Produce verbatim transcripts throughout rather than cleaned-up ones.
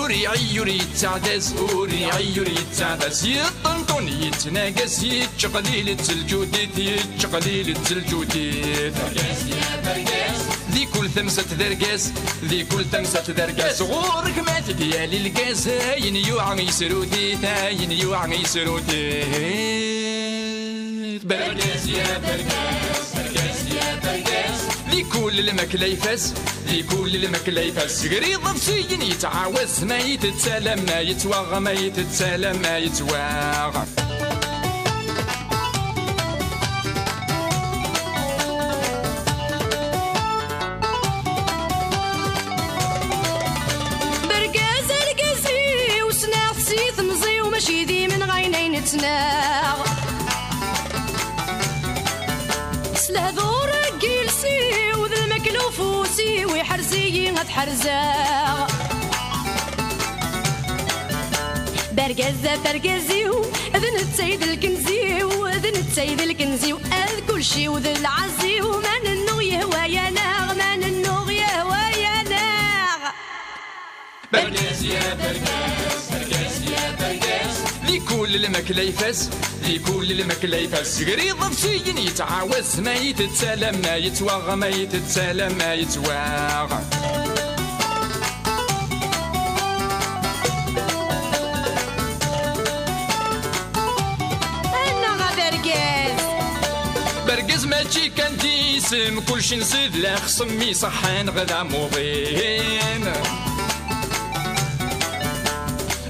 Ur iɛeyyu ur yettaɛdaz, ur iɛeyyu ur yettaɛdaz, yeṭṭenṭun yettnagas, yettqelil-d s lǧudit, yettqelil-d s lǧudit. Di kul tamsalt d argaz, di kul tamsalt d argaz, ɣur-k ma tegyal lgaz, ayen yuɛa yesrut-it, ayen yuɛa yesrut-it. Bergaz ya bergaz, bergaz ya bergaz. Di kul lmakla ifaz, di kul lmakla ifaz. Sger iḍebsiyen yettɛawaz, ma yettett alamma yettwaɣ, ma yettett alamma yettwaɣ. Bergaz argaz-iw, ssneɣ-t si temẓi-w, mačči d imenɣi ayen ay nettnaɣ. S lehdur n yiles-iw d lmakla ufus-iw, iḥrez-iyi ad ḥerzeɣ. Bergaz ɣef argaz-iw, d netta i d lkenz-iw, d netta i d lkenz-iw, ad kulci-w d lɛaz-iw, ma nennuɣ yehwa-yaneɣ, ma nennuɣ yehwa-yaneɣ. Bergaz ya bergaz, bergaz ya bergaz. Di kul lmakla ifaz, di kul lmakla ifaz. Sger iḍebsiyen yettɛawaz, ma yettett alamma yettwaɣ, ma yettett alamma yettwaɣ. Annaɣ a bergaz! Bergaz mačči kan d isem, kulci nṣid lexṣem, iṣeḥḥan ɣ d amuḍin.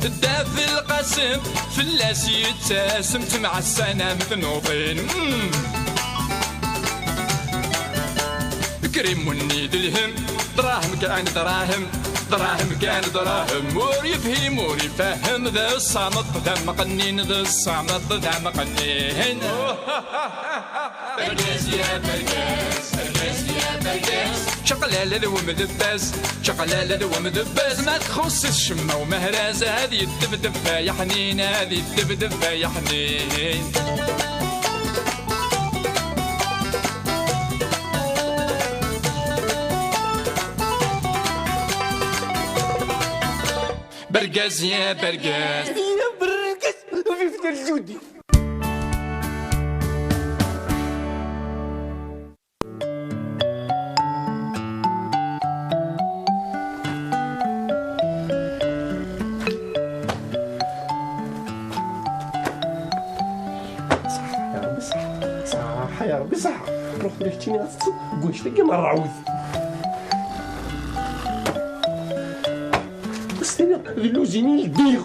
Dda Belqasem, fell-as yettasem, ttemɛassan am tnuḍin. Mm. Krimunni d lhem, dṛahem kan dṛahem, dṛahem kan dṛahem, ur yefhim ur ifehhem, d ṣṣameṭ d amqennin, d ṣṣameṭ d amqennin. Bergaz ya bergaz, bergaz ya bergaz. Čaqlala d wemdebbaz, čaqlala d wemdebbaz, ma txuṣṣ-it ccemma umehraz, ad yeddebdeb ay aḥnin, ad yeddebdeb ay aḥnin. Bergaz ya bergaz. Ya bergaz, vive le Judi. Ṣaḥḥa ya Ṛebbi, ṣaḥḥa, ṣaḥḥa ya Ṛebbi, ṣaḥḥa. Ruḥ tura keččini ad teṭṭseḍ deg wannect-agi n ṛṛɛud. S-tiniḍ d luzin i ldiɣ.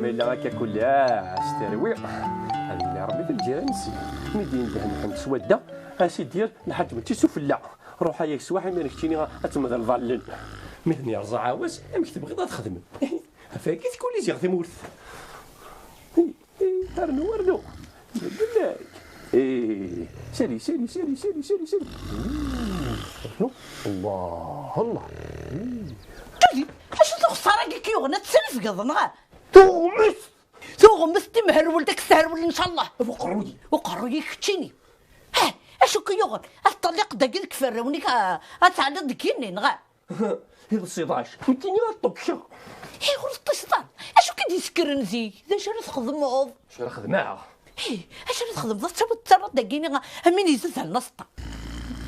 Ma yella akka kul ass terwi, ad yili Ṛebbi d lǧiran-nsen. Mi d-yendeh Mḥend s wadda, a s-d-yerr Lḥaǧ mačči s ufella. Ruḥ ay akeswaḥ, imir keččini ad temmdel ḍallen. Mi ten-yerẓa ɛawaz, amek tebɣiḍ ad xedmen? Ɣef wagi tkuli ziɣ tamurt. Rnu, rnu. Bellag. Eh, sali, sali, sali, sali, sali, sali. Rnu. Allah, Allah. Judi, acu d uxeṣṣar-agi i k-yuɣen ad tesrefgeḍ, neɣ? Tuɣmest! Tuɣmest timherwelt, ad k-tesherwel, ncallah. Ɣef uqerruy-i. Uqerruy-i keččini. Eh, acu k-yuɣen? Ad teṭṭalliqeḍ dagi deg iferrawen-ik, a, ad tɛelliḍ deg yigenni, neɣ? Iḍes iḍac, nekkini ad ṭṭukkeɣ. Eh, ur teṭṭiseḍ ara. Acu k-id-yessekren zik? D acu ara txedmeḍ? Acu ara xedmeɣ? Eh, acu ara txedmeḍ? Ad tawiḍ, terreḍ dagi-ni am win izedhalen aseṭṭa.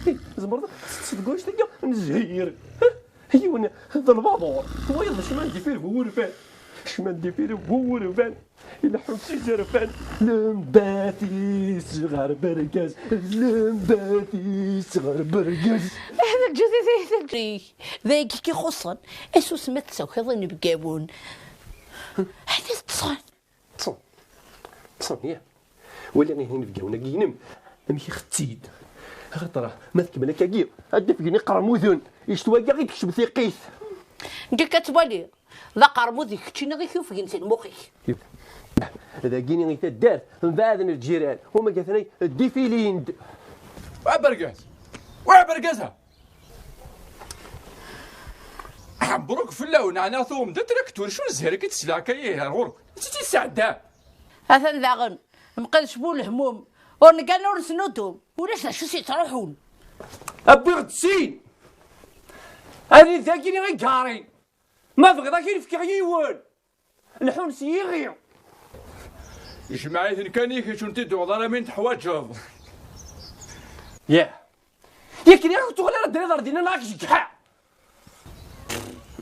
Eh, tzemreḍ ad teṭṭseḍ deg wannect-agi n zzhir. Eh, yiwen d lbabuṛ. Twayeḍ cman difir bu wurfan. Cman difir bu wurfan. Ileḥḥu s izerfan. Lembat-is ɣer bergaz, lembat-is ɣer bergaz. Hada lǧuz-is, hada lǧuz-is. D ayagi i k-ixuṣṣen. Asusem ad tsakiḍ inebgawen. Hada ṭṭsen. Ṭṭsen. Ṭṭsen, ya. Wali ihi inebgawen-agi-inem. Amek ixetti-d. Axaṭer ma tkemmel akkagi, ad d-afgen iqermuden. Icetwa-agi i yekcem tiqqit. Nekk akka ttwaliɣ. D aqermud i keččini i k-yufgen si lmux-ik. Dagini i taddart, mbeɛden lǧiran, uma gatnay ddifilin-d. Wa bergaz! Wa bergaz-a! Mbruk fell-awen, ɛni tuɣem-d atraktur, acu n zzher-agi tesla akka ihi ar ɣur-k? Tt-tt-sɛedda! Atan daɣen, Mqidec bu lehmum, ur neggan ur nesnudum, ulac d acu s-yettruḥun. Wwiɣ-d sin! Ad dagini i ggarin! Ma bɣiḍ ad k-in-fkeɣ yiwen! Lḥun s yiɣi! Jmeɛ-iten kan i kečč, ur ten-id-tuɣeḍ ara mi teḥwaǧeḍ. Yah! Yak nniɣ ur tuɣal ara ddriḍ ar dinna neɣ ak-jegḥeɣ!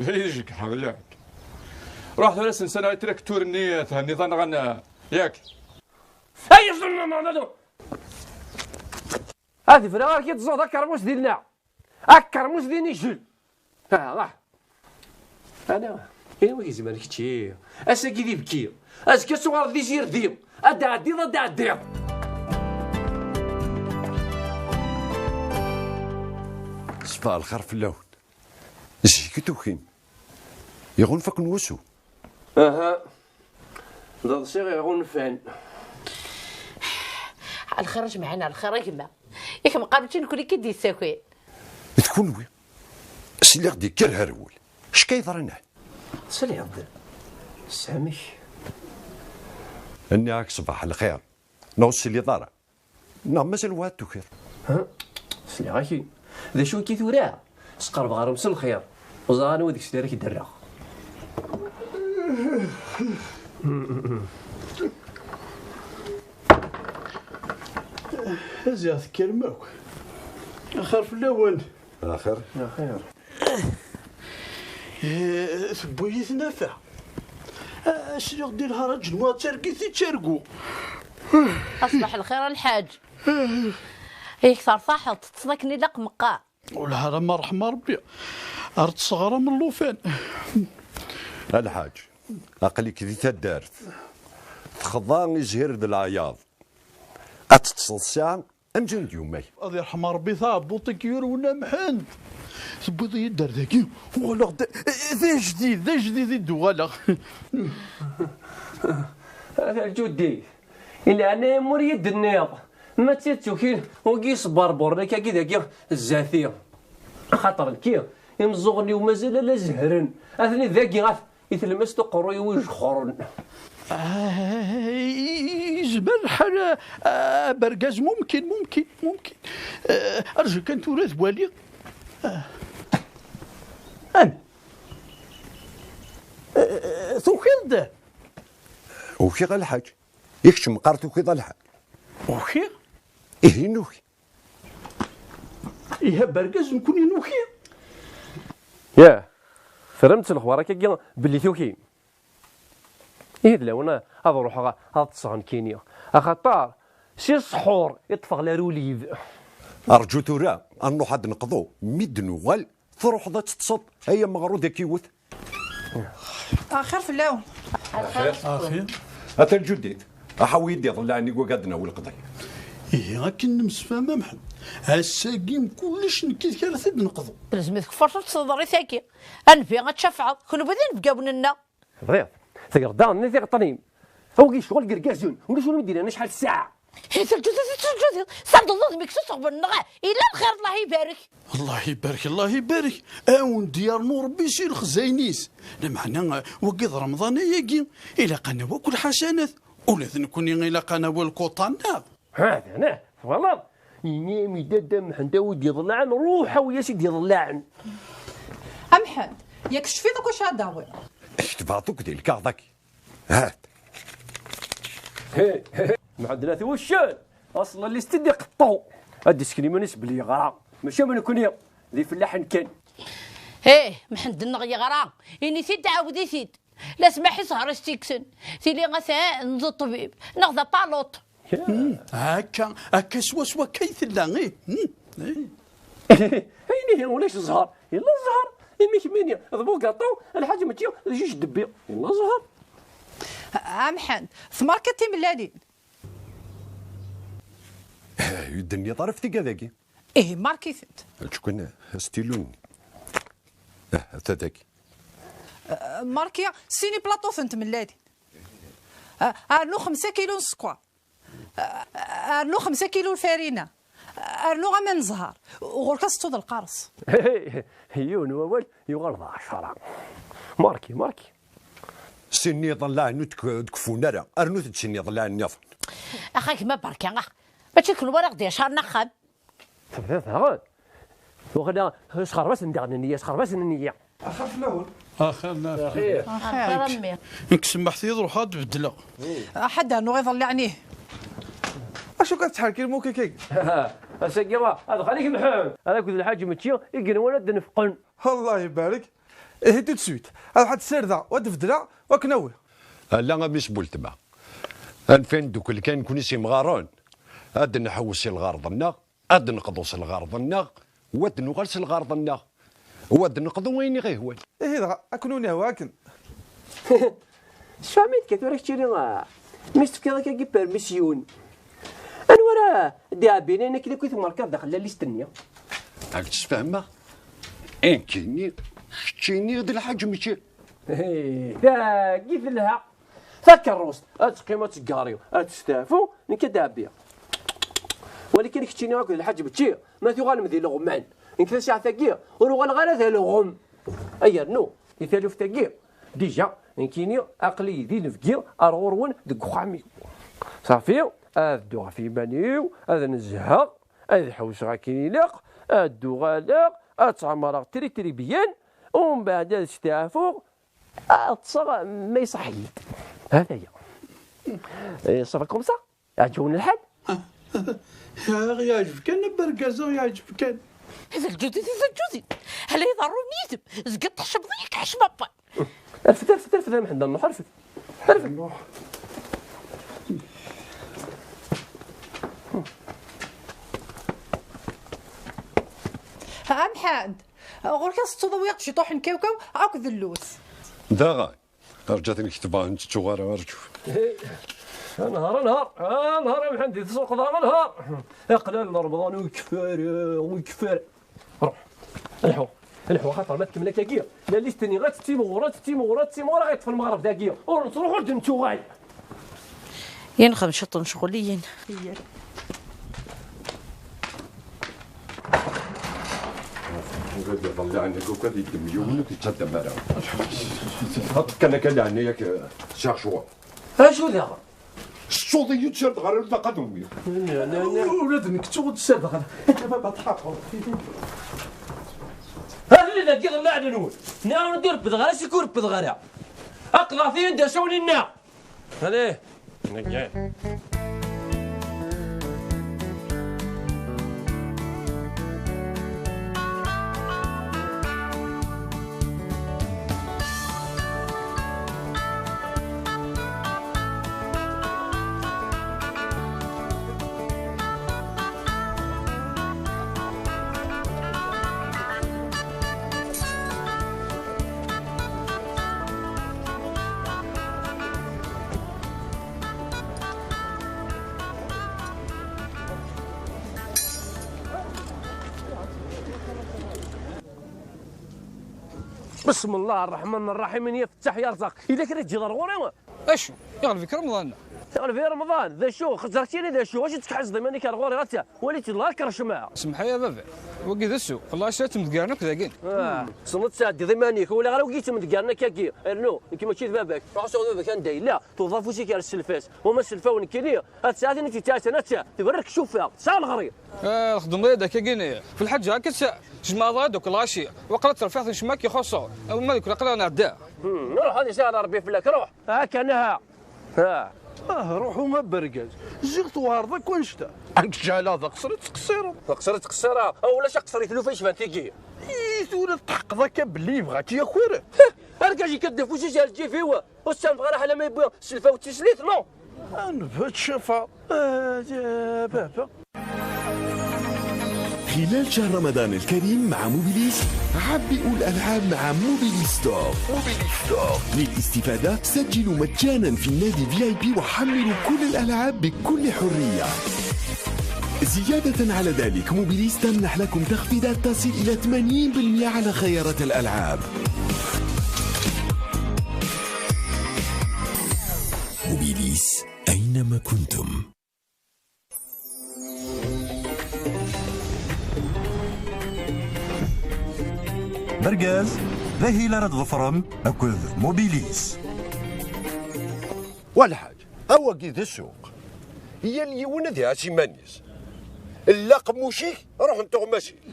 D ay jegḥeɣ, yak. Ruḥ tura sensen ay traktur-nni thenniḍ-aneɣ, yak. Ay, ad bra ar k-id-ẓuɣ d akermus dinna. Akermus d inijel. Ah, ah. Ana, anwa i izemren kečči? Ass-agi d ibki. Azekka ad tuɣaleḍ d izirdi. Ad d-ɛeddiḍ, ad d-ɛeddiḍ. Ṣbaḥ lxir fell-awen. Zik i tukim. Iɣunfa-ken wusu. Aha. D aḍsi i ɣunfan. Lxir a jemɛan, lxir a gma. Yak meqqar mačči nekni i k-id-yessakin. D kunwi. Sliɣ-d yekker herwel. Acu akka yeḍran? Sliɣ-d. Ssamek. Nniɣ-ak ṣbaḥ lxir. Neɣ ur tesliḍ ara? Neɣ mazal ur tukiḍ? Ha? Sliɣ-ak-in. D acu-agi tura? Sqerbeɣ ɣer-m s lxir. Ur ẓriɣ anwa deg-sen ara k-d-rreɣ. Ziɣ tekkrem akk. Axir fell-awen. Axir? Axir. Eh, tewwi-yi tnafa. Ah, sliɣ-d i lharaǧ n wa d targit i ttargu. Aṣbaḥ lxir a lḥaǧ. Yak tertaḥeḍ, teṭṭseḍ akken ilaq meqqar. Wellah ar ma ṛḥem Ṛebbi, ar tesseɣrem llufan. A lḥaǧ, aql-ik di taddart. Texḍa i zzhir d leɛyaḍ. Ad teṭṭseḍ ssaɛa amzun d yuma-k. Ad irḥem Ṛebbi taɛebbuḍt-ik yurwen a Mḥend. Tewwiḍ-iyi-d ar dagi, uɣaleɣ d, d ajdid, d ajdid i d-uɣaleɣ. A tarǧudit, i leɛnaya-m ur yi-d-tenniḍ ma d tidet tuki wigi yesberburen akka-agi dagi zdat-i. Axaṭer nekki, imeẓẓuɣen-iw mazal ala zehren. Atni dagi ɣef i tlemmast uqerruy-iw ijexxren. Ah, yezmer lḥal, ah, abergaz, mumkin, mumkin, mumkin. Ah, rju kan tura ad waliɣ. Ah. An? Ah, tukiḍ-d? Ukiɣ a lḥaǧ. I kečč meqqar tukiḍ a lḥaǧ? Ukiɣ? Ihi nuki. Ihi abergaz, nekkni nuki. Yah, terramt lexbar akkagi belli tukim. Ihi d lawan ad ruḥeɣ ad ṭṭseɣ nekkini. Axaṭer si ṣṣḥur i ṭṭfeɣ larulid. Rǧu tura, ad nruḥ ad neqḍu. Mi d-nuɣal, truḥeḍ ad teṭṭseḍ. Ay ameɣrud ad k-iwet. Axir fell-awen. Axir. A tarǧudit, aḥawi-yi-d iḍellaɛen i wagad n awel qḍay. Ihi akken nemsefham a Mḥend, ass-agi mkullec nekk d-kar ad t-id-neqḍu. Telzem-it kfert ur tt-teḍri tagi. A nnbi ad tcafɛeḍ, kenwi d inebgawen-nneɣ. Bɣiɣ, tegreḍ daɣen i tiɣeṭṭnin. Awgi ccɣel n yergazen, ulac win mi d-yennan acḥal ssaɛa. Hi tarǧudit i tettṛaǧuḍ, sɛeddaḍ udem-ik s useɣwen neɣ? Ila lxir, Allah ibarek. Allah ibarek, Allah ibarek. A wen-d-yernu Ṛebbi si lexzayen-is. Lameɛna, wagi d Remḍan ayagi. Ilaq ad nawi akk lḥasanat. Ula d nekkni ilaq ad nawi lkuṭan, neɣ? Ha, da, nah, twalaḍ? Ini-am i dadda Mḥend a wi d-iḍellaɛen, ruḥ awi-as i d-iḍellaɛen. A Mḥend, yak tecfiḍ akk acu ad d-tawiḍ? Ketbeɣ-t akk di lkaɣeḍ-agi. Hat. Mḥend n At Wuccen, aṣlal-is-t-id iqeṭṭu. Ad d-isken iman-is belli yeɣra. Mačči am nekkni, d ifellaḥen kan. Ih, Mḥend-nneɣ yeɣra. Ini-t-id, ɛawed-it-id. Lasmaḥ i zzher-is tt-ikksen. Tili atan d ṭṭbib, neɣ d apaluṭ. Akka, akka swaswa akka i tella, ih. Hmm, ih. Ayen ihi ulac zzher, yella zzher. Imi kemmini d bugaṭu, lḥaǧ mačči d juj debbi, yella zzher. A Mḥend, tmerkiḍ timellalin? Ur d-tenniḍ ara ɣef tigad-agi. Ihi, mark-itent. Ečč kan astilu-nni. Ah, ata dagi. Marki, sini plaṭutent mellalin. Rnu xemsa kilu n sskeṛ. Rnu xemsa kilu n farina. Rnu aman n zzher. Ɣur-k ad tettuḍ lqaṛes. Yiwen wawal yuɣal d ɛecṛa. Marki, marki. Sin iḍellaɛen ur d-kfun ara. Rnut-d sin iḍellaɛen nniḍen. Ax a gma, berka, ax. Mačči d kenwi ara ɣ-d-icaṛen axxam. Tebdiḍ daɣen? Waqila sxerbasen daɣen nniya, sxerbasen nniya. Axir fell-awen. Axir, axir. Axir a mmi. Nekk semmeḥt-iyi-d, ruḥeɣ ad d-beddleɣ. Aḥad rnuɣ iḍellaɛen. Acu kan tettḥerkirem akka? Ass-agi, adɣal-ik Mḥend, ad akked Lḥaǧ Mečči i yenwan ad d-nefqen. Allah ibarek. Ihi tout de suite. Ad ḥad sirdeɣ, wa d-beddleɣ, wa k-nawi. Ala a mmi-s n weltma. Anef i neddukel kan nekni s imɣaren. Ad nḥewwes i lɣerḍ-nneɣ, ad neqḍu s lɣerḍ-nneɣ, wa d nuɣal s lɣerḍ-nneɣ, wa d neqḍu ayen i ɣ-ihwan. Ihi dɣa, ad ken-nehwa akken. Tecfam-it kan tura keččini, ah, mi s-tefkiḍ akkagi permission. Anwa ara d-iɛebbin ayen akken akk i tmerkaḍ daxel la liste-nni? Ad k-d-sfehmeɣ. Nekkini, keččini d Lḥaǧ Mečči. Hey, dagi telha. Takerrust, ad teqqim ad teggari, ad testeɛfu, nekk ad d-ɛebbiɣ. Walakin keččini akked Lḥaǧ Mečči, ma tuɣalem d ileɣman, nekk tasaɛet-agi, ur uɣaleɣ ara d alɣem. Ay rnu, di taluft-agi, déjà, nekkini aql-iyi d inebgi ar ɣur-wen deg uxxam-iw. Ṣafi, ad dduɣ ɣef yiman-iw, ad nezheɣ, ad ḥewseɣ akken ilaq, ad d-uɣaleɣ, ad ttɛemreɣ très très bien, umbeɛd ad steɛfuɣ, ad ṭṭseɣ ma iṣaḥ-iyi-d. Hata-ya. Eh, ça va comme ça? Yeɛǧeb-wen lḥal? Aɣ yeɛǧeb kan, a bergaz, aɣ yeɛǧeb kan. D lǧudit i d lǧudit. Hala iḍerrun yid-m, zgiḍ tḥeccmeḍ-iyi, ḥecma n Ṛebbi. Rfed, rfed, rfed, a Mḥend, nruḥ, rfed. Rfed. A Mḥend, ɣur-k ad tettuḍ, awi-yaɣ-d ciṭuḥ n kawkaw akked llut. Daɣen. Rǧu ad ten-ketbeɣ, ur ttettuɣ ara, rǧu. Anhar, anhar, anhar a Mḥend, i tsuqeḍ, anhar. Aql-aɣ n Remḍan ur ikeffi ara, ur ikeffi ara. Ruḥ, lḥu, lḥu, axaṭer ma tkemmel akkagi, la liste-nni ad tettimɣur, ad tettimɣur, ad tettimɣur, ad ɣ-yeṭṭef lmeɣreb dagi. Ur nettruḥ, ur d-nettuɣal. Yenxem ciṭ n ccɣel-iyin. Ula d iḍellaɛen akk ad yeddem yiwen, ur t-yettaddam ara. Ṭṭef kan akka leɛnaya-k, sɛiɣ ccɣel. Acu daɣen? Teččuḍ-iyi-d, sirdeɣ ara ula d aqadumi. Ula d nekk ttuɣ-d, sirdeɣ ara. Akka baba tḥaqeḍ. Hadi dagi iḍellaɛen-nwen. Nniɣ-awen ur rebbdeɣ ara, sik ur rebbdeɣ ara. Aqḍeɣ-t-iyi-d asawen-inna. Allez. بسم الله الرحمن الرحيم، يا فتاح يا رزاق، إلا كان تجي ضروري. Acu? Iɣleb-ik Remḍan? Iɣleb-iyi Remḍan, d acu? Xeẓẓreɣ-k-ini d acu? Acu tettkeḥḥiseḍ iman-ik ar ɣur-i? Ɣas, wali-tt-id ɣer kercmeɣ. Semmeḥ-iyi a baba, wagi d asu, wallay ass-a ttemdegaren akk dagin. Ah, tessneḍ ad tɛeddiḍ iman-ik, ur walaɣ ara wagi yettmedgaren akkagi. Rnu, nekk mačči d baba-k. Ruḥ suɣ baba-k anda yella, tuḍa afus-ik ar sself-as. Wama sself-awen nekkini, ad tesɛa tin i tt-yettɛassan, ad tt-, tberrek ccufa, tesɛa leɣri. Ah, txeddmeḍ-iyi-d akkagini. F lḥaǧa akka tt-, tjemɛeḍ-aɣ-d akk lɣaci. Waqila terfiḍ n ccmak ixuṣṣu. Wama deg aql-aɣ nɛedda. Hmm, ruḥ ad isahel Rebbi fell-ak, ruḥ. Akka naha. Ha. Ah, ruḥu a bergaz. Ziɣ tewɛreḍ akk annect-a. Ad k-ǧehleɣ d aqṣer i tettqeṣṣireḍ. D aqṣer i ttqeṣṣireɣ? Aw, ulac aqṣer i tlufa yecban tigi. I tura tetḥeqqeḍ akka belli yebɣa ad k-yaker? Argaz yekka-d afus-is ar lǧib-iw. Ur ttsamfeɣ ara ḥala ma yewwi sselfa u tislit, non? Anba tcafa, ah, ya baba. خلال شهر رمضان الكريم مع موبيليس، عبئوا الألعاب مع موبيليس ستور. موبيليس ستور. للاستفادة، سجلوا مجانا في النادي في آي بي وحملوا كل الألعاب بكل حرية. زيادة على ذلك، موبيليس تمنح لكم تخفيضات تصل إلى ثمانين بالمئة على خيارات الألعاب. Mobilis, أينما كنتم. Bergaz, d ahil ara tḍefrem akked Mobilis. Wa lḥaǧ, awagi d ssuq. Yal yiwen ad iɛas iman-is. Lla aqemmuc-ik, ruḥ n tuɣmas-ik.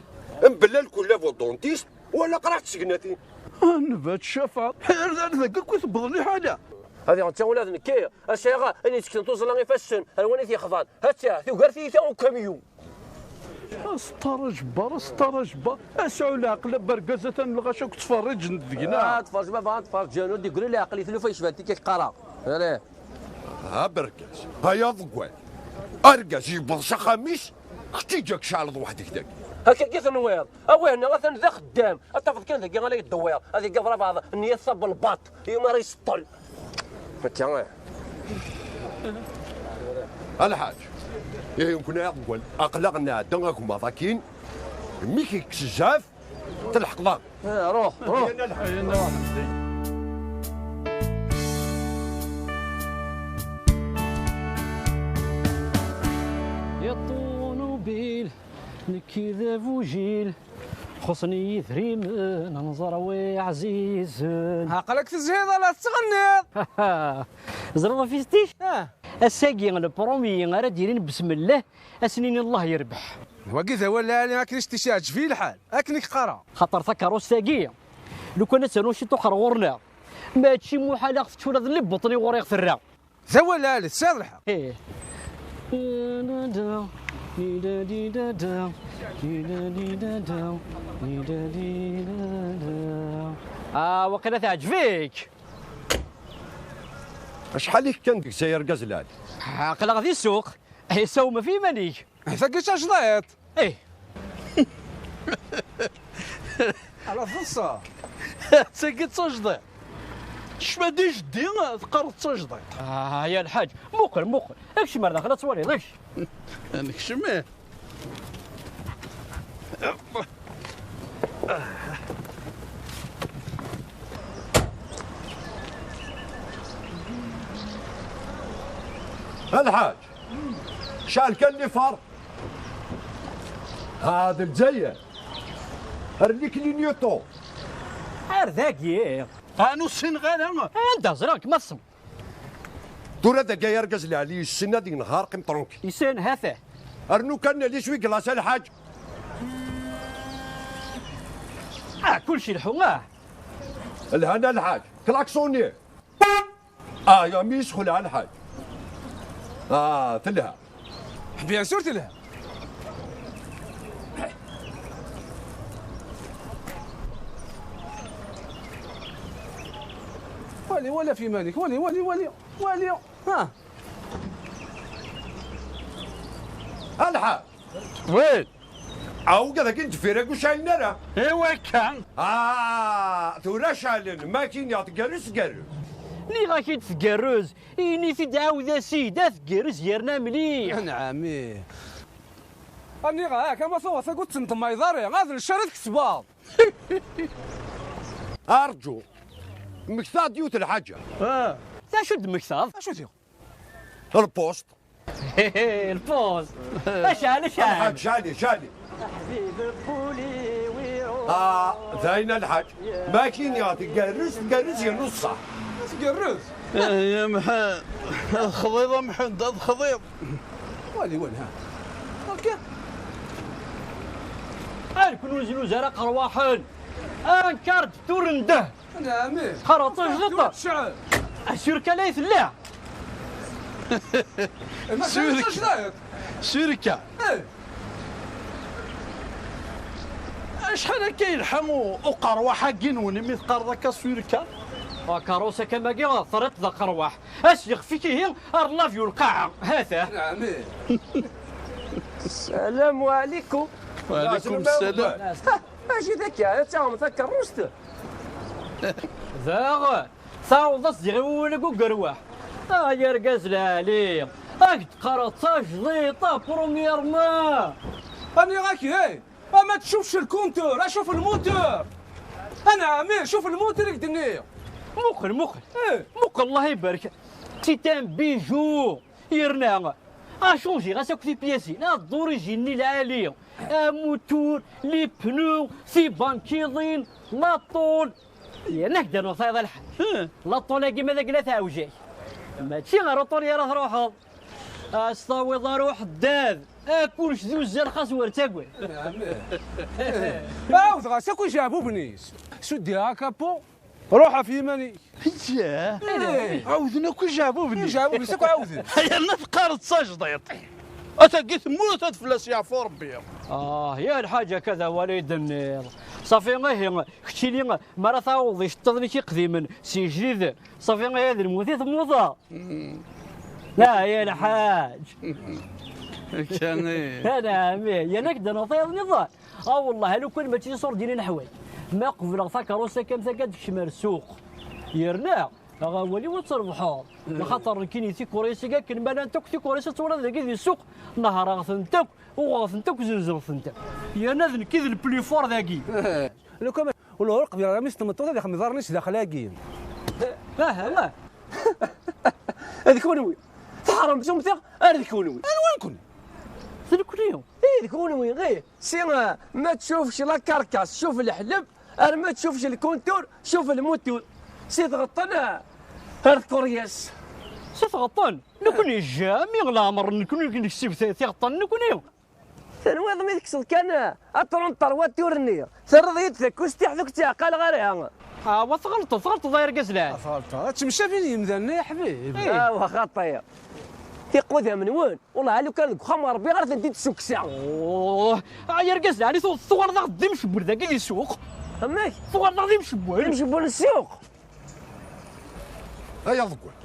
Mebla lkullab u ddentist, wala qraḥ tsegnatin. Anba tcafeḍ, ar dagi akk i tewweḍ liḥala. Ad iɣenṭi ula d nekki, a sɛiɣ ayen yettekten tuẓla ifassen, ar wan i t-yexḍan. Hatta, tugar tiyita ukamyun. Aseṭṭar ajebbar, aseṭṭar ajebbar. Asɛu leɛqel a bergaz, atan lɣaci akk ttferriǧen-d deg-neɣ. Ah, tferǧ baba, tferǧen, ur d-yeggri leɛqel i tlufa yecban tikka qqareɣ. Ala. Ha bergaz, ay aḍeggal. Argaz yewweḍ s axxam-is, kečč i ǧak ceɛleḍ weḥd-k dagi. Akka i tenwiḍ? Awih-nni atan d axeddam. Ad tafeḍ kan dagi ala yeddewwiṛ. Ad iggaḍ rabaḍ, nniya tabelbaṭ. Yumi ara iseṭṭel. Akka, eh. A lḥaǧ, ihi nekkni ay aḍeggal, aql-aɣ nɛedda agmaḍ akkin, mmi-k yekkes zzɛaf, telḥeqḍ-aɣ. Eh, ruḥ, ruḥ. Ay a lḥaǧ. Ay a lḥaǧ. Ya ṭṭunubil, nekki d abujil, xuṣṣen-iyi idrimen, neẓra wi ɛzizen. Aql-ak tezhiḍ ala tettɣenniḍ. Ẓriḍ a fistic? Ah. Ass-agi, le premier ara d-yinin besmellah, ad s-nini Allah yerbeḥ. Wagi d awal lɛali, akken i s-t-iɛǧeb i lḥal, akken i k-qqareɣ. Xaṭer takeṛṛust-agi, lukan ad ternu ciṭuḥ ɣer ɣur-neɣ, mačči muḥal ad ɣ-tečč ula d libuṭni ɣur-i ɣ-terra. D awal lɛali, tesɛiḍ lḥeqq. Ih. Ah, waqila teɛǧeb-ik. Acḥal i kkan deg-s ay argaz lɛali? Aql-aɣ di ssuq. Isawem ɣef yiman-ik. Tagi d tajdiṭ. Ih. Ala teḍsa. Tagi d tajdiṭ. Tecfa-d i jeddi, teqqareḍ d tajdiṭ. Ah, ya lḥaǧ, muqel, muqel. Kcem ar daxel ad twaliḍ, kcem. Nekcem, ih. A lḥaǧ, cɛel kan lifar. Ha, d Lezzayer. Rni-k li Newton. Ar dagi. Ah, ur ssineɣ ara. Anda ẓriɣ-k ma tessneḍ? Tura dagi ay argaz lɛali, yessen ad yenheṛ, qqim tranquille. Yessen, ha-t-ah. Rnu kan les-wi glace a lḥaǧ. Ah, kullec ileḥḥu, ah. Lhan a lḥaǧ, klaksoni. Ah, ya mi yesxelɛa lḥaǧ. Ah, telha. Bien sûr telha. Wali, wali ɣef yiman-ik, wali, wali, wali, wali. Ha. A lḥaǧ. Win? Awg, ad akin deffir-agi ur ceɛlen ara. Iwa akka? Ah, tura ceɛlen, ma akin yaɣ tgerrez, tgerrez. Nniɣ-ak-id tgerrez, ini-t-id ɛawed-as-id, ad tgerrez yerna mliḥ. Anɛami. Aniɣ-ak, ama tuɣeḍ-agi ur tt-tendemmayeḍ ara, ad lcar ad tkesbeḍ. Arǧu, mmektaɣ-d yiwet lḥaǧa. Ah. D acu d-temmektaḍ? Acu diɣ? Lpuṣt. Lpuṣt. Acɛal, acɛal. Lḥaǧ, cɛali, cɛali. Ah, d ayen a lḥaǧ. Ma kini tgerrez, tgerrez yernu ṣṣeḥ. Tgerrez? Eh, ya Mḥa-, ad xḍiḍ a Mḥend, ad xḍiḍ. Wali, wali, ha. Ok. Ar kun ur znuz ara qerwaḥen. Ankar d turendeh. Neɛmi. Qqareɣ d tajdiṭ. Tecɛel. Ah, sur ka lay tella. Ma Sur ka. Tajdiṭ. Sur ka. Eh. Acḥal akka yelḥa u-, uqerwaḥ-agi-nwen imi teqqareḍ akka sur ka? Akeṛṛus akka magi ɣer triṭ d aqerwaḥ. As yexf-ik ihi ar lavyu lqaɛa. Hata. Neɛmi. Salam ɛlikum. Wa ɛlikum salam. Ha, acu d akka? Ad taɣem takeṛṛust? Daɣ, tɛawdeḍ-as diɣ i wawal-agi ugerwaḥ. Ay argaz lɛali, ad k-d-qqareɣ d tajdiṭ, premièrement. Aniɣ-ak, hey, ama tcufc lkuntur, acuf lmutur. Anɛami, cuf lmutur i k-d-nniɣ. Muqel, muqel. Eh. Muqel, Allah ibarek. C'est un bijou. Yerna acanjiɣ-as akk tipiyasin, ad d-origine-nni lɛali, amutur, les pneus, tibankiḍin, la tôle. Yerna ak-d-anuɣ tayeḍ a lḥaǧ. La tôle-agi ma d agla teɛwej-ak, mačči ɣer uṭuli ara truḥeḍ. Ad s-tawiḍ aruḥ ddad, a kullec d uzzal xas wer ttagad. Ɛawdeɣ-as akk ijeɛbuben-is. Suddiɣ akapu. Ruḥ ɣef yiman-ik. Iyya. Ɛawden akk ijeɛbuben. Ijeɛbuben-is akk ɛawden. Yerna teqqareḍ d tajdiṭ. Atagi temmut ad fell-as yeɛfu Rebbi. Ah, ya lḥaǧa kada wala i d-tenniḍ. Safi ihi, keččini mi ara tɛawdeḍ iceṭṭiḍen-ik iqdimen s ijdiden, safi ihi d lmut i temmuteḍ. La, ya lḥaǧ. Akka i. Ala, ɛemmi, yerna ak-d-anuɣ tayeḍ niḍen. Ah, wellah, a lukan mačči d iṣurdiyen i neḥwaj. Ma qebleɣ takeṛṛust akka am takka ad tekcem ar ssuq. Yerna, aɣ awal-iw ad trebḥeḍ. Axaṭer nekkini tikuṛisin akken ma llant akk tikuṛisin ad twalaḍ dagi di ssuq, nehṛeɣ-tent akk, uɣeɣ-tent akk, zzenzeɣ-tent akk. Yerna d nekk i d le plus fort dagi. Lukan ula ur qbileɣ ara mi s-tmeṭṭut ad ixdem iḍarren-is daxel-agi. Aha, ma. D kunwi. Tḥeṛṛem s umtiɣ ar d kunwi. Anwa nekkni? D nekkni. Eh, d kunwi, eh. Si, eh, ma tcufc la carcasse, cuf leḥleb, ar ma tcufc le contour, cuf lmutur. Si tɣeṭṭen, eh, ar tkuryas. Si tɣeṭṭen? Nekkni jamais leɛmer nekkni nekseb ti-, tiɣeṭṭen nekkni. Tenwiḍ mi tekkseḍ kan, eh, aṭrunṭer watur-nni, terriḍ-iyi-d takustiḥt ur k-ttɛeqqaleɣ ara. Ah, wa tɣelṭeḍ, tɣelṭeḍ ay argaz lɛali. Tɣelṭeḍ. Ad temcabin yemdanen ay aḥbib. Eh. Ah, wa xaṭi. Tiqudam-nwen, wellah a lukan deg uxxam n Rebbi ara tent-id-ssukkseɣ. Oh, ay argaz lɛali, tu-, tuɣaleḍ-aɣ-d d imcebbal dagi di ssuq. Amek? Tuɣaleḍ-aɣ d imcebbal. D imcebbal n ssuq. Ay aḍeggal,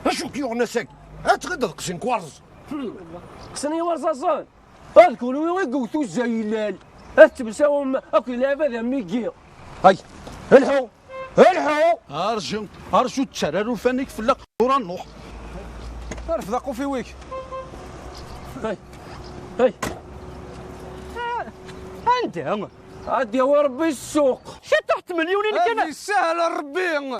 acu k-yuɣen ass-agi? Ad tɣideḍ qsen kwarẓ. Qsen yiwarẓaẓen. Ad kunwi i yewwet uzaylan. Ad temsawem akked lɛibad am wigi. Ay, lḥu, lḥu. Arju, arju, ttarra llufan-ik fell-aɣ. Tura nruḥ. Rfed aquf-iw-ik. Hey, hey. Anda? Ad yawi Rebbi ssuq. Ciṭuḥ tmelyunin kan. Ad yessahel Rebbi.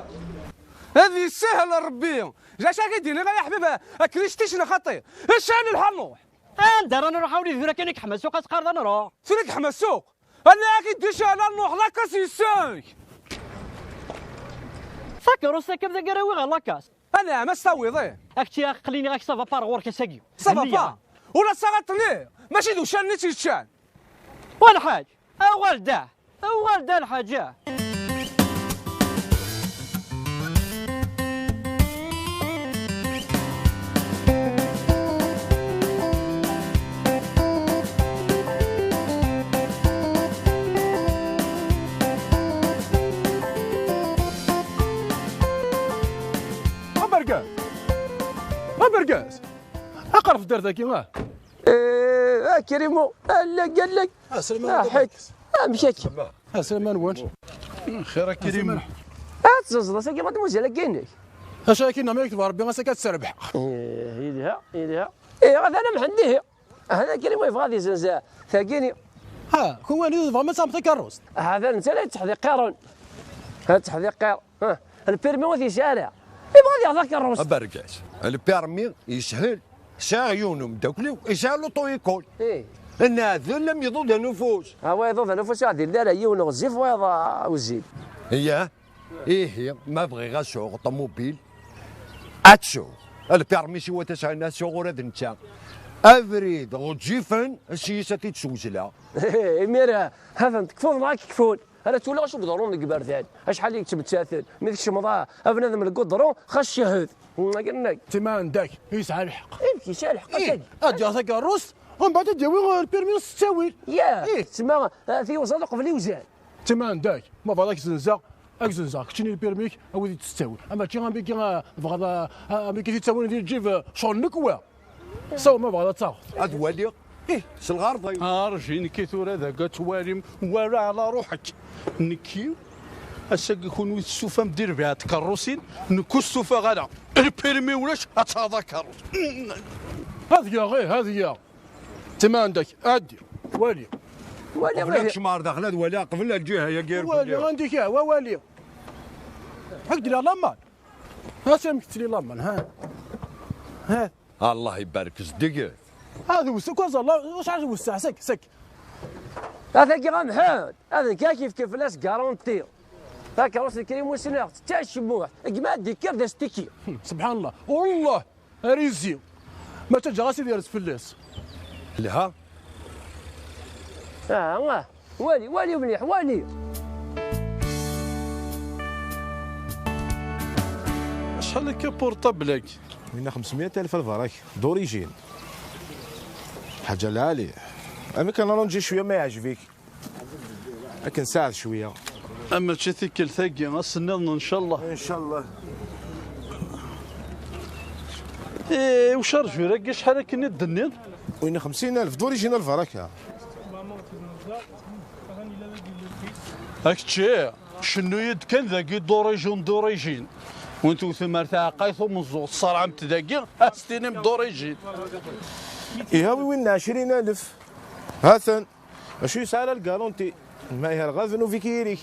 Ad yessahel Rebbi. D acu akka i d-yenna ay aḥbib, a Kristich neɣ xaṭi? Ican lḥal nruḥ. Anda ara nruḥ a wlidi, tura kan i yeḥma ssuq, ad teqqareḍ ad nruḥ. Tura i yeḥma ssuq? Ala ak-id-ican ad nruḥ, la kas yes-k. Takeṛṛust akka d agarawi ɣer la kas. Anɛam, ad s-tawiḍ, ih. Ak-tt-aql-ini ak ça va pas ɣur-k ass-agi. Ça va pas? Ula saɣaṭ-nni, mačči d ucan-nni i tt-yeččan. Wa lḥaǧ, awal da, awal da lḥaǧa. Abergaz! Abergaz! Aqreb-d ar dagi, ah! Eh, a Krimo, allag, allag. Ah, Salman, ah, ḥek. Amek akka? Ah, Salman, wan? Xir a Krimo. Ah, tezzenzeḍ ass-agi, mademoiselle, akka-inek? Acu akka, ma yekteb Rebbi, ass-agi ad tt-terbeḥ. Eh, yelha, yelha. Eh, atan a Mḥend, ihi. Hada Krimo yebɣa ad izenz tagini. Ha, kunwi tebɣam ad taɣem takeṛṛust? Hada netta la yetteḥdiqiren. Ha, yetteḥdiqir. Ha, lpirmi ur t-yesɛi ara. Yebɣa ad yaɣ takeṛṛust. Abergaz, lpirmi yeshel. Sɛiɣ yiwen umeddakel-iw, yesɛa luṭu-ikul. Eh. Nɛedel am iḍudan ufus. Ha, wa iḍudan ufus, ur ɛdilen ara, yiwen ɣezzif, wayeḍ, ah, wezzil. Yah, ihi, ma bɣiɣ ad sɛuɣ ṭumubil, ad sɛuɣ. Lpirmi-s iwa tasɛin ad sɛuɣ ula d netta. Abrid ɣezzifen, s yis ad t-id-swezleɣ. Imir, ha-t-an tekfuḍ neɣ ad k-kfun? Ala ttwaliɣ acu yeḍrun deg iberdan, acḥal i yettmettaten, mi tkecmeḍ a, a bnadem deg uḍru, xas cehhed. Akken-nni. Tima anda-k, yesɛa lḥeqq. Ibki, yesɛa lḥeqq, ih, akken. Ad yaɣ takeṛṛust, umbeɛd ad d-yawi, eh, lpirmi s ttawil. Yah, ih, tima, eh, tiwẓaḍ uqbel iwzan. Tima anda-k, ma bɣiɣ ad k-zenzeɣ, ad k-zenzeɣ, keččini lpirmi-k, awi-t-id s ttawil. Ama mačči am wigi, eh, tebɣiḍ, eh, am wigi t-ittawin di lǧib, eh, ccɣel-nnek wa. Sawa ma bɣiḍ ad taɣeḍ. Ad waliɣ. Ih, s lɣerḍ-iw. Arji nekki tura dagi ad twalim, wala ɛla ruḥek. Nekki, ass-agi kunwi testufam di rbiɛ tkeṛṛusin, nekk ur stufaɣ ara. Lpirmi ulac, ad taɣeḍ akeṛṛus. Ad yaɣ, ih, ad yaɣ. Tima anda-k, ɛeddi, wali. Wali, qbel ad kecmeɣ ar daxel ad waliɣ, qbel lǧiha-yagi. Wali, anda-k, ah, wa wali. Ad k-d-rreɣ laman. Ha-t amek tettili laman, ha? Ha? Allah ibarek, zeddiget. Ad wes-, kwan ẓer, la-, acḥal wesseɛ, sek, sek. Ataki a Mḥend, ad nekk ad k-yefk fell-as garanti. Takeṛṛust n Krim Usneɣ, tečča cmuḥ, gma ad d-yekker d astiki. Subḥan Allah, Allah, ar izzi. Ma ttaǧǧaɣ-as ad yerz fell-as. Lha. Ah, ah. Wali, wali mliḥ, wali. Acḥal akka portable-agi? Winna خمسمية ألف البرك، d'origine. حاجة العالية. أما كان رونجي شوية ما يعجبك. لكن ساعد شوية. أما ماشي تيكل ثاقي، أسنان إن شاء الله. إن شاء الله. إيه، وشارجور-agi شحال akken i d-tenniḍ؟ وين خمسين ألف، d'origine البركة. Akečči, cennu-yi-d kan dagi d'origine, d'origine. Win tewtem ar taɛeqqayt umeẓẓuɣ, tṣerɛem-t dagi, ad s-tinim d'origine. Ihawi win عشرين ألف. هاتن. Acu yesɛa la garanti? Ma iha lɣaben uvik-irik.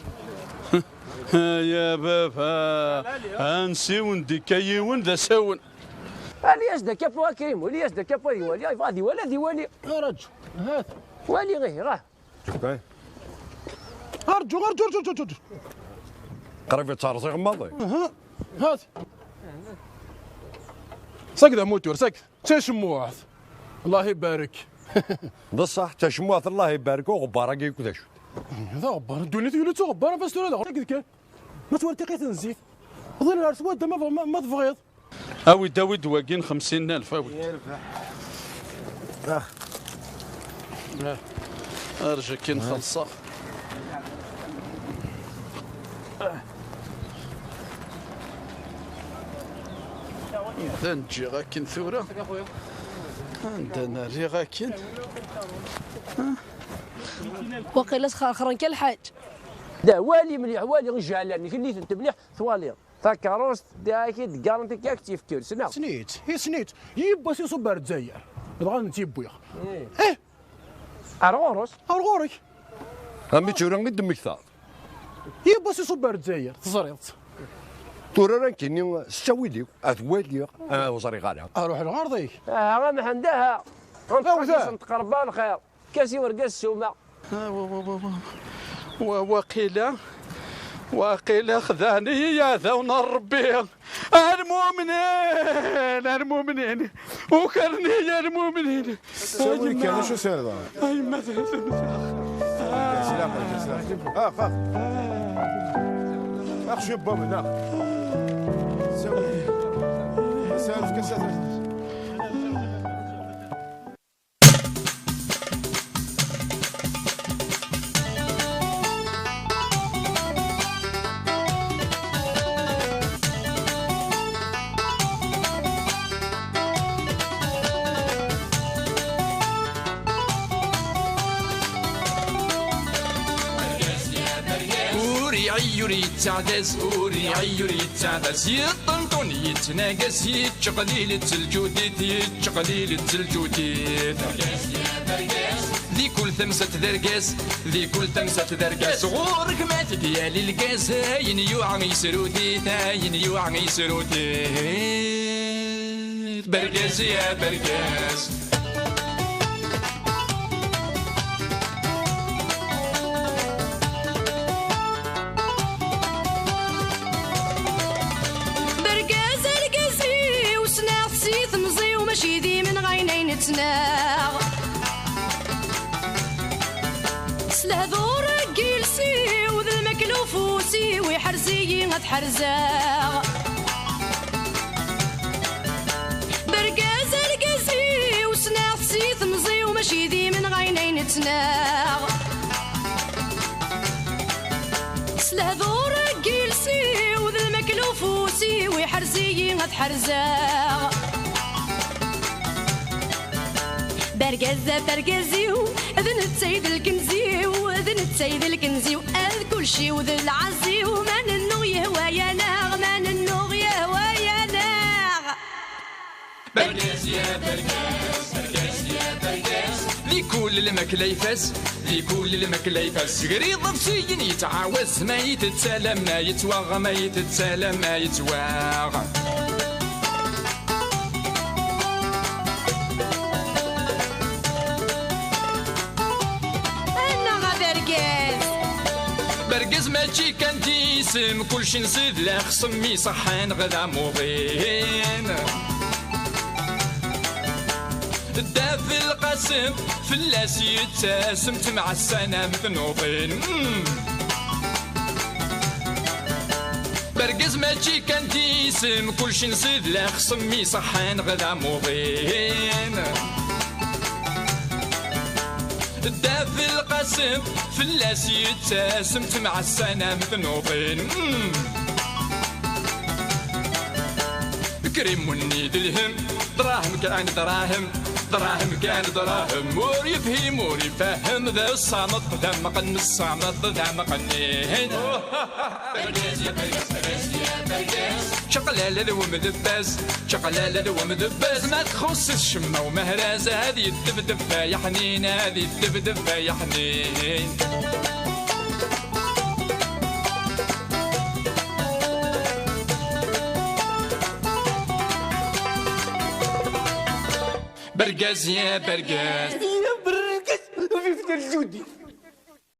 Ya baba, ansi wen-d-ikka yiwen d asawen. Ali-as-d akka pour Akrim, ali-as-d akka pour iwali, yebɣa ad iwali, ad iwali. Arǧu, hat. Wali, ih, ɣah. Arǧu, arǧu, arǧu, arǧu, arǧu. Qrib yettɛerẓ iɣemmaḍ. Aha, hat. Saked amutur, saked. Tacemmuɛt. Allah ibarek. D ṣṣeḥ, tacemmuɛt, Allah ibarek, uɣebbar-agi akk d acu-t? D aɣebbar, ddunit yuli d tuɣebbar, af-as tura d aɣebbar. Saked kan. Ma twala tiqit n zzit. Ḍil ar swadda ma, ma, ma tebɣiḍ. Awi-d, awi-d wagi n xemsin alef, awi-d. Ah. Arǧu akin xelṣeɣ. Anda n-ǧǧiɣ akin tura? Anda n-rriɣ akin? Waqila sxerxren kan lḥaǧ. Da, wali mliḥ, wali ijeɛlan, kelli-tent mliḥ, twaliḍ. Takeṛṛust, da, ak-id garanti kan ak-tt-yefk ur sneɣ. Snit, i snit, yiwwas iṣubb ar Dzayer. Dɣa netta yewwi-ɣ. Eh. Ar ɣur-s? Ar ɣur-k. Am i tura i d-temmektaḍ. Yiwwas iṣubb ar Dzayer, teẓriḍ-tt. Tura ara nekkini s ttawil-iw, ad waliɣ, ah, ur ẓriɣ ara. Aruḥ lɣerḍ-ik. Aha, a Mḥend, aha. Anṭeq-is, anṭeq Rebbi lxir. Kas i urgaz ssuma. Ah, wa, wa, wa, wa. Wa, waqila, waqila xedɛen-iyi yiɛdawen n Rebbi. Almumnin, almumnin. Ukren-iyi almumnin. Sawil kan, acu sirda? Ay, ma d-, d-, d-, ah. Ax, ax. Ax, je bab, neɣ. Sawil. Sawil, fkan-as. Ur iɛi ur yettaɛdaz, ur iɛi ur yettaɛdaz, yeṭṭenṭun yettnagas, yettqelil-itt lǧudit, yettqelil-itt lǧudit. Di kul tamsalt d argaz, di kul tamsalt d argaz, ɣur-k ma t-id-yali lgaz, ayen yuɛa yesrut-it, ayen yuɛa yesrut-it. Bergaz ya bergaz. Bergaz argaz-iw, ssneɣ-t si temẓi-w, mačči d imenɣayen ay nettnaɣ. S lehdur n yiles-iw d lmakla ufus-iw, iḥrez-iyi ad ḥerzeɣ. Bergaz argaz-iw, ssneɣ-t si temẓi-w, mačči d imenɣayen ay nettnaɣ. S lehdur n yiles-iw d lmakla ufus-iw, iḥrez-iyi ad ḥerzeɣ. Bergaz ɣef argaz-iw, d netta i d lkenz-iw, d netta i d lkenz-iw, ad kulci-w d lɛaz-iw, ma nennuɣ yehwa-yaneɣ, ma nennuɣ yehwa-yaneɣ. Bergaz ya bergaz, bergaz ya bergaz. Di kul lmakla ifaz, di kul lmakla ifaz. Gar iḍebsiyen yettɛawaz, ma yettett alamma yettwaɣ, ma yettett alamma yettwaɣ. Mačči kan d isem, kulci nzid lexṣem iṣeḥḥan ɣer amuḍin. Dda Belqasem, fell-as yettasem, temɛassanam tnuḍin. Mm. Bergaz mačči kan d isem, kulci nzid lexṣem iṣeḥḥan ɣer amuḍin. Dda Belqasem, fell-as yettasem, temɛassanam tnuḍin. Mm. Krim unni d lhem, dṛahem kan dṛahem, dṛahem kan dṛahem, ur yefhim ur ifehhem, d ṣṣameṭ d ameqqen, ṣṣameṭ d ameqqen. Čaqlala d wemdebbaz, čaqlala d wemdebbaz, ma txuṣṣ-it ccemma umehraz, ad yeddebdeb ay aḥnin, ad yeddebdeb ay aḥnin. Bergaz ya bergaz. Ya bergaz, vive le Judi.